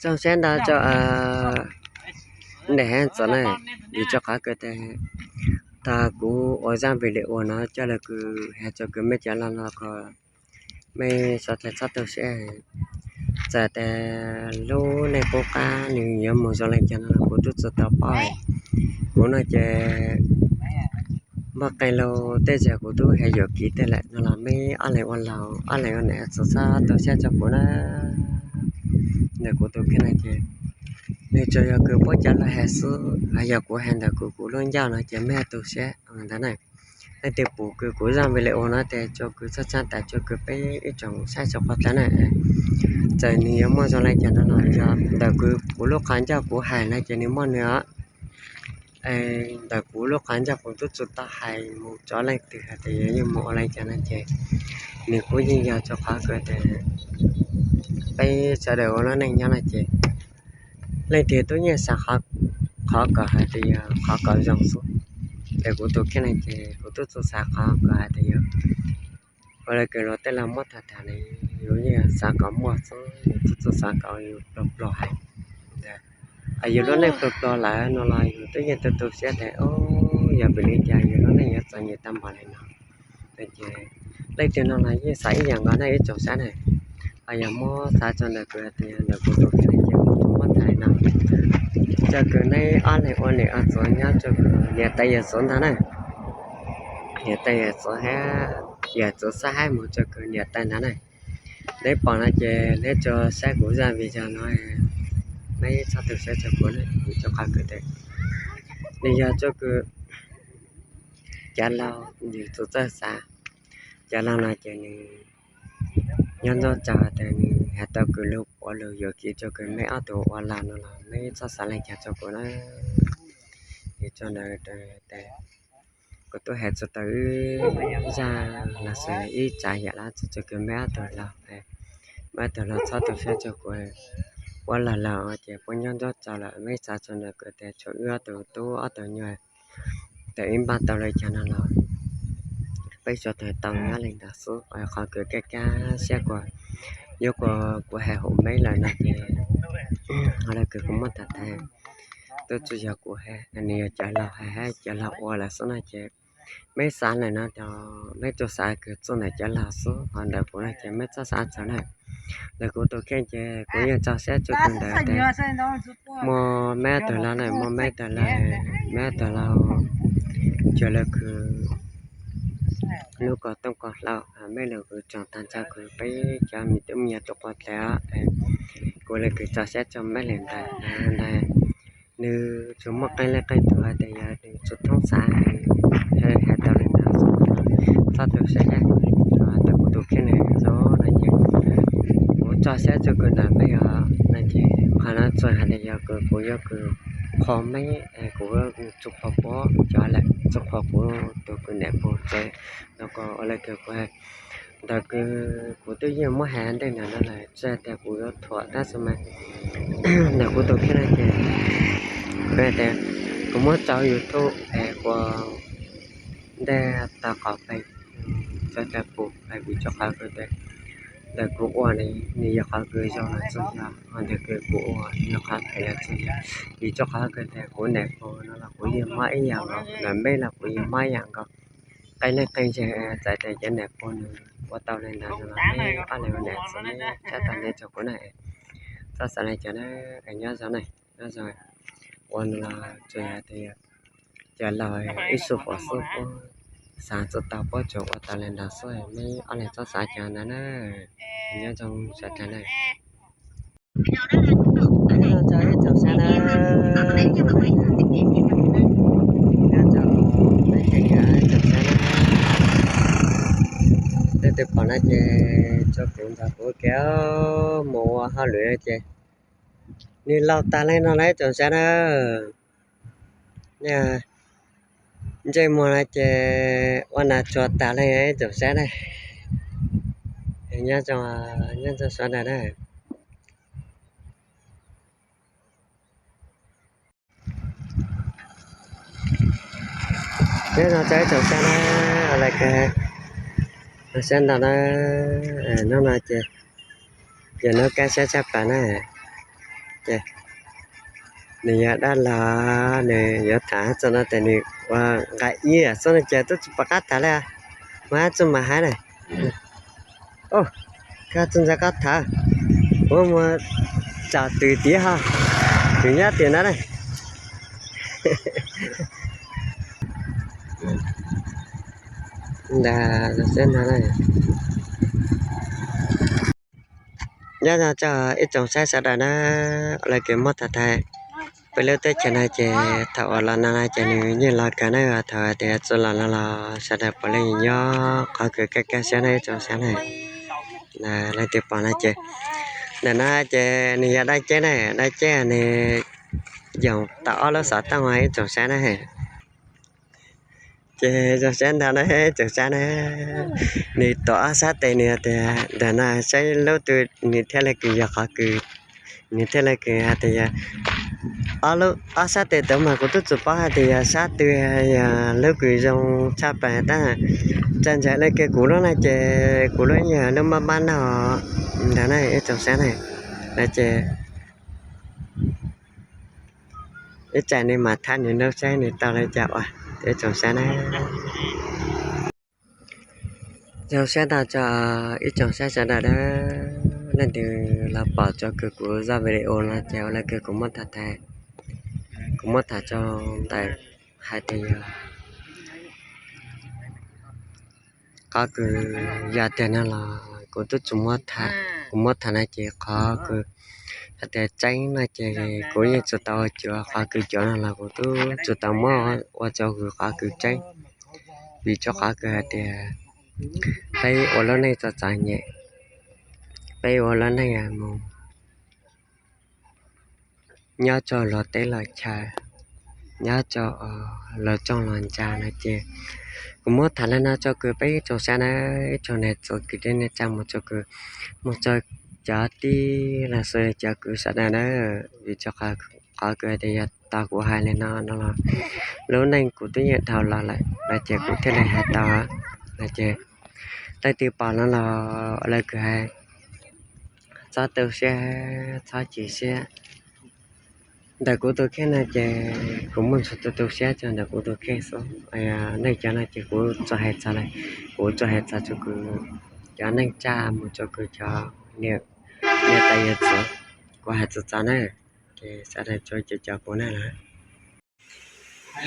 Tsoom saib ntau tsoom, nim heev txom na, vim rau qhov kws tes tag kuv ua zaj video no coj los kws has rua kws mej cov laug no ko, mej sawv daws txhob tu siab. Txawm tes lub neej qub qab nws yuav moog zoo le caag no los kuv tub tsi tau paub. Kuv no ces muaj qee lug tej zag kuv tub has yuam kev tej lawm no los mej ob leeg ua laug ob leeg ua nam txhob tu siab rua kuv na. Ntawm kuv tus kheej na ces nws tsuas yog kws puab cov laug has xwb, hos yog kuv has ntawm kuv kuv lub ncauj no ces mej tu siab ntawd na. Leej twg pum kws kuv zaj video no tes tsuas kws txhob txhawb tas, tsuas kws peb ib tsoom saib txhua qhov tag na. Txawm nws yuav muaj zoo le caag no los yog ntawm kuv lub qhov ncauj kuv hais no ces nws muaj nws os. Ntawm kuv lub qhov ncauj kuv tub tsi tau hais mus rua leej twg has tas yog yuav moog ua le caag no ces nws kuj yeej yog rua qhov kws tes peb sawv daws ua lub neej nyob no ces leej twg tub yeej xav qhov kom has tas yog qhov kom zoo xwb. Tes kuv tus kheej na ces kuv tub tsi xav qhov kom has tas yog ua le kws luag tej laug muab tham tham ne, yus yeej xav kom muaj xwb, yus tub tsi xav kom yus pluag pluag hais. Yus lub neej pluag pluag lawm no los yus tub yeej tu tu siab tas, o, yog vim le caag yus lub neej yuav txom nyem tag npaum le no. Ces leej twg no los yeej xav ib yam nkaus na ib tsoom saib na. Hos yog muab xav rua ntawm kws has tas yog ntawm kuv tus kheej ces kuv tsuas muab tham no rua kws neb ob leeg ua niam ua txiv nyob rua kws niam tais yawm txiv ntag na. Niam tais yawm txiv hab, yawm txiv xab haib mus rua kws niam tais ntag na. Neb pom no ces neb tsuas saib kuv zaj video no, neb txhob tu siab rua kuv na, vim rau qhov kws tes nws yog rua kws cov laug nws txwv txawj xav. Cov laug no ces nws nyob nrog tsaug tas nws has tau kws lug puav lug yuam kev rua kws meb ob tug ua laug no los meb txhob xav le caag rua kuv na. Vim rau ntawd tes kuv tub has tsi tau ib zaj los sis ib tsav yam dlaab tsi rua kws meb ob tug laug, meb ob tug laug txhob tu siab rua kuv. Puab laug laug ces puab nyob nrog tsaug lawm, meb xav rua ntawm kws tes tshuav wb ob tug tub ob tug nyuag tes ib npaj tau le caag no los peb suav tau nyob le ntawd xwb. Qhov kws kaj kaj siab kuas yuav kuas kuv has hum meb lawm no ces ho le kws kuv muab tham tas tub tsi yog kuv has, nws yog cov laug has hab cov laug ua lawm xwb no ces meb xav lawm no ces meb tsuas xav kws txuj ntawm cov laug xwb, ho ntawm kuv no ces meb txhob xav txog na. Ntawm kuv tus kheej ces kuv yeej txaug siab rua kws ntawd tes muaj meb ob tug laug na, muaj meb ob tug laug, meb ob tug laug cuag le kws lub ko tooj ko hlau, meb le kws tsoom tag nrho kws peb cov me tub me nyuam tus quas dlawg, kuv le kws txaug siab rua meb le ntawd ntag. Nws tsuas muaj qee leej qee tug has tas yog nws tsuas thoob xav, has tau le ntawd xwb, txhob tu siab. Ntawm kuv tus kheej na, no ces kuv txaug siab rua kws ntawm meb os, no ces qhov no tsuas has tas yog kws kuv yuav kws qhuas meb, kuv tsuas qhuas puab cov lawm, tsuas qhuas kuv tus kws nam puag tsev no ko ua le kws kuv ntawm kws kuv twb yeej muab has ntej ntawm no lawm, tsis tas kuv yuav thuam tab sis mas ntawm kuv tus kheej no ces kuv has tas kuv muab tso YouTube es kuas ntej tag qhov peb txawj tag pum peb vim rau qhov kws tes ntawm kuv ua ne nws yog qhov kws zoo los txog yog, ho ntawm kws kuv ua nws yog qhov phem los txog yog, vim rau qhov kws tes kuv nam puag no los kuv yeej mob ib yam nkaus, nam meb los kuv yeej mob ib yam nkaus. Qee leej qee zaug txawm tes cov nam puag nws ua tau le ntawd no los meb ob leeg ua nam txiv meb txhob tau nteg rau kuv na. Txhob xav le caag na, nyob zoo na, nyob zoo. Ua no los tsuas yog tias cov laug ib sub huam xub puab xav tsi tau puab tsuas ua tau le ntawd xwb, meb ob leeg txhob xav caag ntawd na. Nyob zoo sawv daws na. Nyob zoo ib tsoom saib na, nyob zoo ib tsoom saib na. Leej twg pom no ces tso kuv ntawm kuv kev mus ua hauj lwm no ces nws laus tag leej no na ib tsoom saib na. Ntsej muag no ces ua nas tsuag tag leej ib tsoom saib na. Nyob zoo, nyob zoo sawv daws na. Nyob zoo tsoom saib na, sawv daws na, hnub no ces yog hnub kaj siab tshaj plaws na. Ces nws yog dab laug, nws yuav tham txog no ces nws ua nqa ib xwb no ces twb tsis pom qab tham li. Mas txog mas hais na, koj txog ntxov koj tham, kuv mus tsom twm tiav ho, twm nyob tiam no na. Ntawd xwb no na. Nyob zoo txog ib tsoom saib sawv daws na, lawv kws muab tham tag peb lub teb chaws no ces thaum uas los no no ces nws yeej los kawg na, thaum tias tsis los no los sawv daws puav leej nyob qhov kws kaj kaj siab na ib tsoom saib na. Leej twg pom no ces, ntawm no ces nws yog dab ceb na, dab ceb nws yoog tau ob lub xov tooj ib tsoom saib na. Ces zoo saib ntag na, tsoom saib na, nws tuav ob sab tes nws tias ntawm no saib lub twg nws thiaj li kws yog qhov kws, nws thiaj li kws hais tias yog ob sab tes tod mas kuv twb tsis paub hais tias yog sab twg yog lub kws zoo tshaj plaws tab txawm ntshai li kiag kuv lub no ces kuv lub yog lub mab mab no ntag na ib tsoom saib na. No ces ib tsam nws mam thab nws nub saib nws tau li cas ua ib tsoom saib na. Zoo siab tag tso ib tsoom saib sawv daws na, leej twg los pom tso kws kuv zaj video no ces ua li kws kuv muab tham, kuv muab tham tso ntawm hais tias yog qhov kws yog tiag no los kuv twb tsis muab tham, kuv muab tham no ces qhov kws hais tias tseeb no ces kuv yeej tsis tau ua cuav, qhov kws cuav no los kuv twb tsis tau muab ua tso kws qhov kws tseeb, vim tso qhov kws hais tias peb ua lub neej txom txom nyem, peb ua lub neej mus nyob rau luag teb luag chaw, nyob rau luag tsooj luag ntsa no ces kuv muab tham li no tso kws peb ib tsoom saib na, ib tsoom niam txiv kwv tij neej tsa mus tso kws, mus tso cov tij laug xws cov kwv sawv daws na, vim tso qhov kws hais tias yog tau kuv hais li no no los lub neej kuv twb yeej dhau los lawm no ces kuv thiaj li hais tau no ces leej twg pom no los lawv kws hais txhob tu siab txhob chim siab. Ntawm kuv tus kheej no ces kuv muaj ntsis tu tu siab tso ntawm kuv tus kheej xwb. Neej cov no ces kuv tsis hais txog li, kuv tsis hais txog tso kws cov neej tsa mus tso kws cov niam tais yawm txiv, kuv hais txog txog na, ces sawv daws tso cov cov kuv na lawm. Nej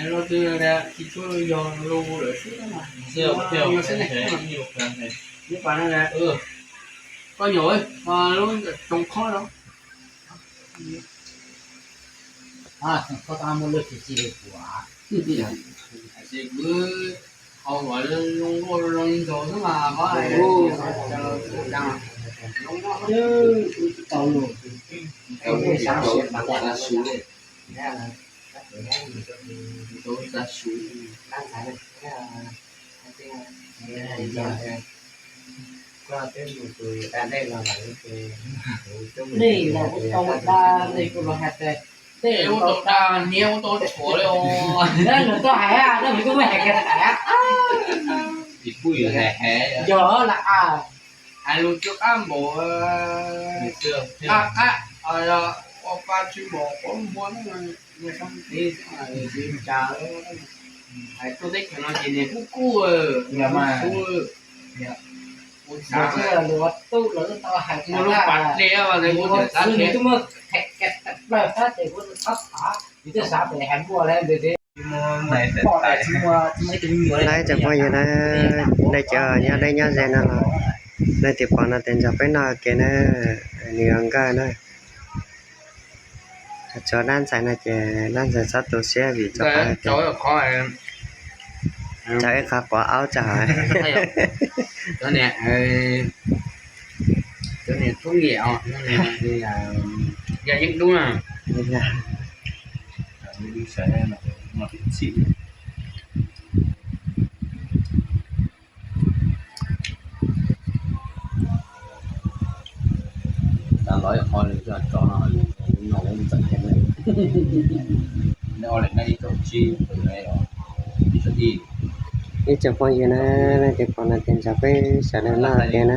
los kuv tau da, nej kuj los hais tias tej ua tau da hniav ua tau tshuav li os. Nws tau hais, nej kuj muaj hais kiag hais. Yog la hais lus cuag qab npaum, qab qab, ua pa tsis npaum qhuav muag, tsis cas, hais tuaj teb chaws no ces niam kuj kuj, kuj xav, ua lub pas dlej, kuv twb muaj thaum plaws tab tes kuv txhob tham, kuv twb xav pem hais muaj li ntawd. Ib tsoom phooj ywg na, nej cov nyob deb nyob ze no los nej tis pom no tes nrog peb noj ua ke na, nws yuav nkawj na. Tsuav dab ntxhais no ces dab ntxhais txhob tu siab vim tso qhov tias tso ib qho quav aub tso hauv. Cov niam tub nyiam os, yog yeeb dub na. Ib tsoom phooj ywg na, nej tis pom no tes nrog peb sawv daws noj ua ke na.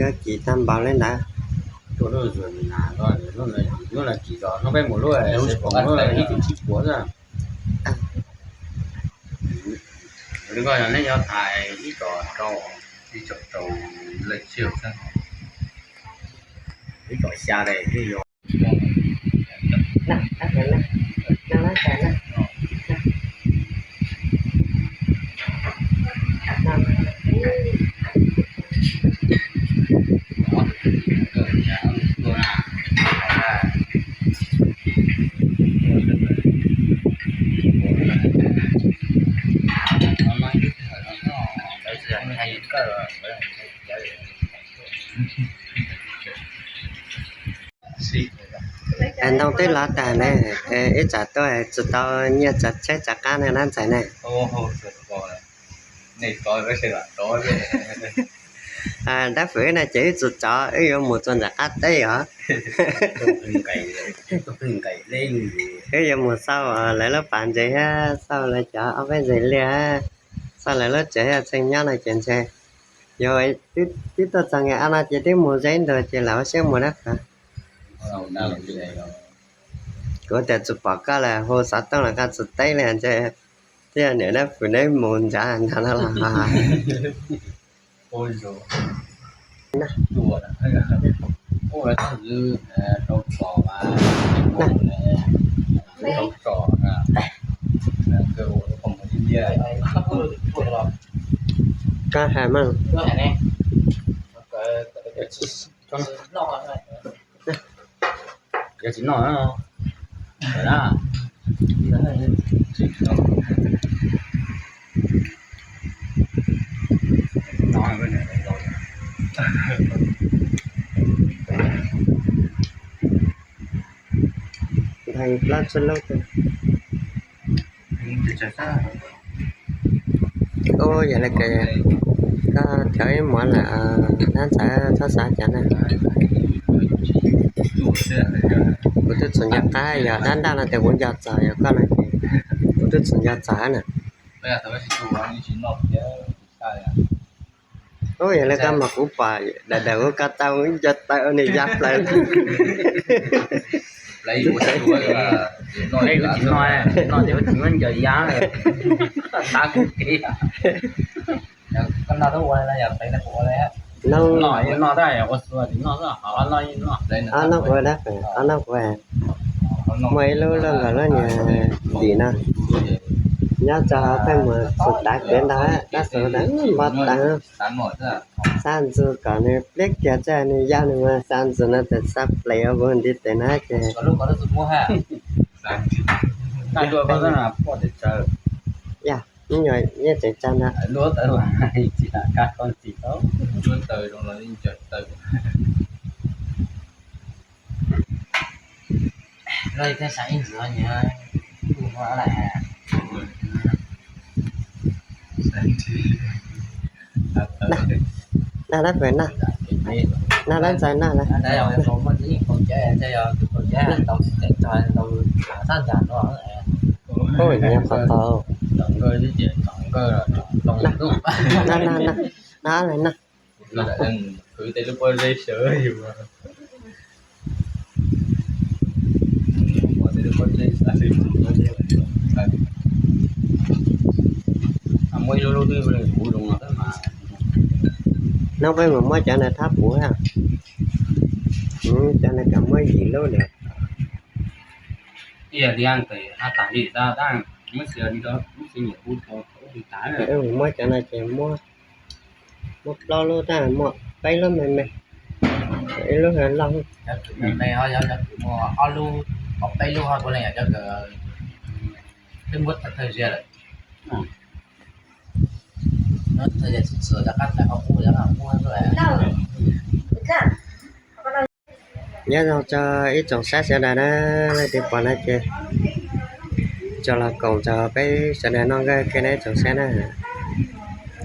yuav kis tag npaum li ntawd. Li koj yog nej yuav hais ib co rau, ib co rau leej xwb, ib co xya li. Ntoo twb los tag ne, ib tsam tuaj tsis tau nyiaj tsav tsheb tsav qab ne dab ntxawm ne. Dab Fwm no ces wb tsis tsov, wb yuav mus txog ntawm qab teb os. Wb yuav mus xauj lawv lub pas ntses thiab xauj lawv cov ob peb ntses liaj, xauj lawv lub tsev thiab txheej nyob no ces ntshe yog twb tuaj txog nqe ob no ces twb mus ze ib ntus ces lam ua siab mus dab Fwm. Kuv tias tsis pom koj lawm, hu xov tooj los koj tsis teb li ntshe thiaj niam dab Fwm neb mus ntsav ntag no los. Koj hais mas. Yog tsis noj, Nthe plaub tsib lub. Ub, yog li ces koj cov ib muam lawm, dab ntxawm txhob xav cas na. Kuv twb txhum nco qab, yog dab ntaj no tias kuv nco txog, yog koj no ces kuv twb txhum nco txog na. Ub, yog li koj mas kuv pom daim daim kuv ko taw nco taw nws ya plaws. Tsis no, tsis no ces ua tsis muab ncaws ya, tav kuv kev. Noj, noj tab ua xua tsis noj, ob noj kuv dab Fwm, ob noj kuv. Muaj ib lub luaj nkaus lub niag ntim no, nyob tso pheej mus txog tav kev ntag, tab sis npau taws, xa ntxus kom nws pliab kiag txawm nws ya nws mus xa ntxus no ces xa ples ua ntiv tes na ces. Yog, me nyuam yeej tseem tsa na. Na dab Fwm na, na dab ntxawm na. Ub, nyob qhov tau. Na, na, na, na. Hnub peb mus muab cov ntawd thab puv na. Cov ntawd kam muab yim lub lawm. Muab cov no ces muab plaub lub tab, muaj peb lub me me, ib lub loj. Nyob zoo tso ib tsoom saib sawv daws na, leej twg pom no ces Tso los koom rau peb sawv daws noj nkawj ke neb tsoom saib na.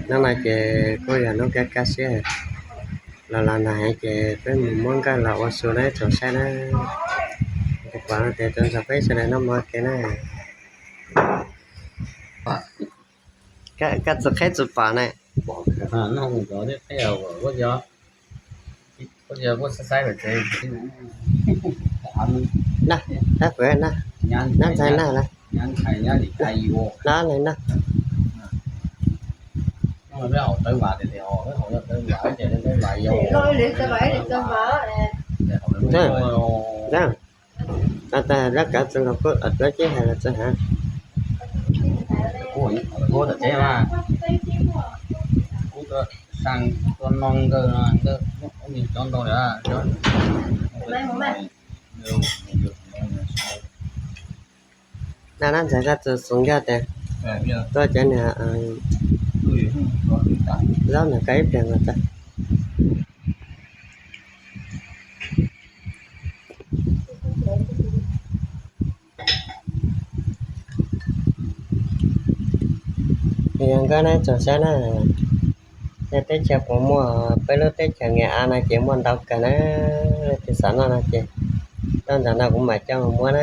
Hnub no ces kuj yog hnub kaj kaj siab, los los nag heev ces peb mus muab nkawj los ua su neb tsoom saib na. Tes pom no tes tso nrog peb sawv daws noj mov ke na. Koj tsis qheb tsis pom na. Nag, nab ntxhais nag las, nab las nag. Tag, tag, lawv kav txus los kuj dlawb ceb hais los txog heev. Nag, nab ntxhais koj txus xus nkaj tes tuaj cov niag zaub nws kaw ib pliag los tag. Yog nkawd neb tsoom saib na, nej teb chaws puas muaj? Peb lub teb chaws Nyab Laj no ces muaj ntau kawg na. Leej twg xav noj no ces tuaj ntawm no kuv mam coj mus muab na.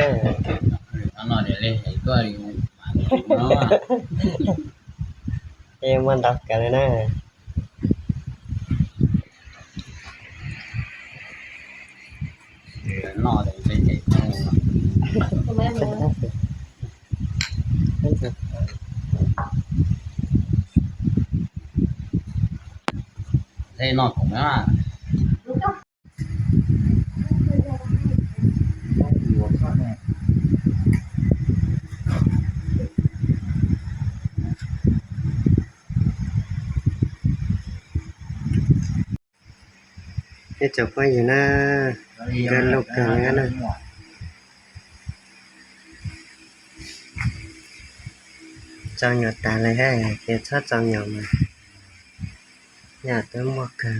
Muaj ntau kawg li na. Ib tsoom phooj ywg na, nkawd luj kawg li na. Txaus nyuam tas li, ces txhob txaus nyuam mas nyaj twb muaj kawg.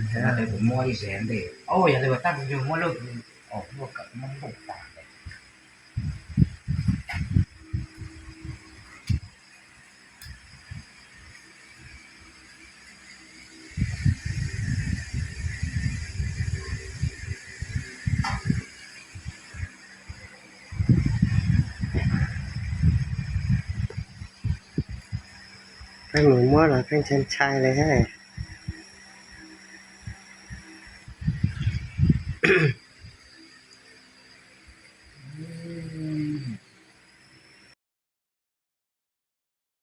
Peb mus muab los peb ntshai ntshai li thiab.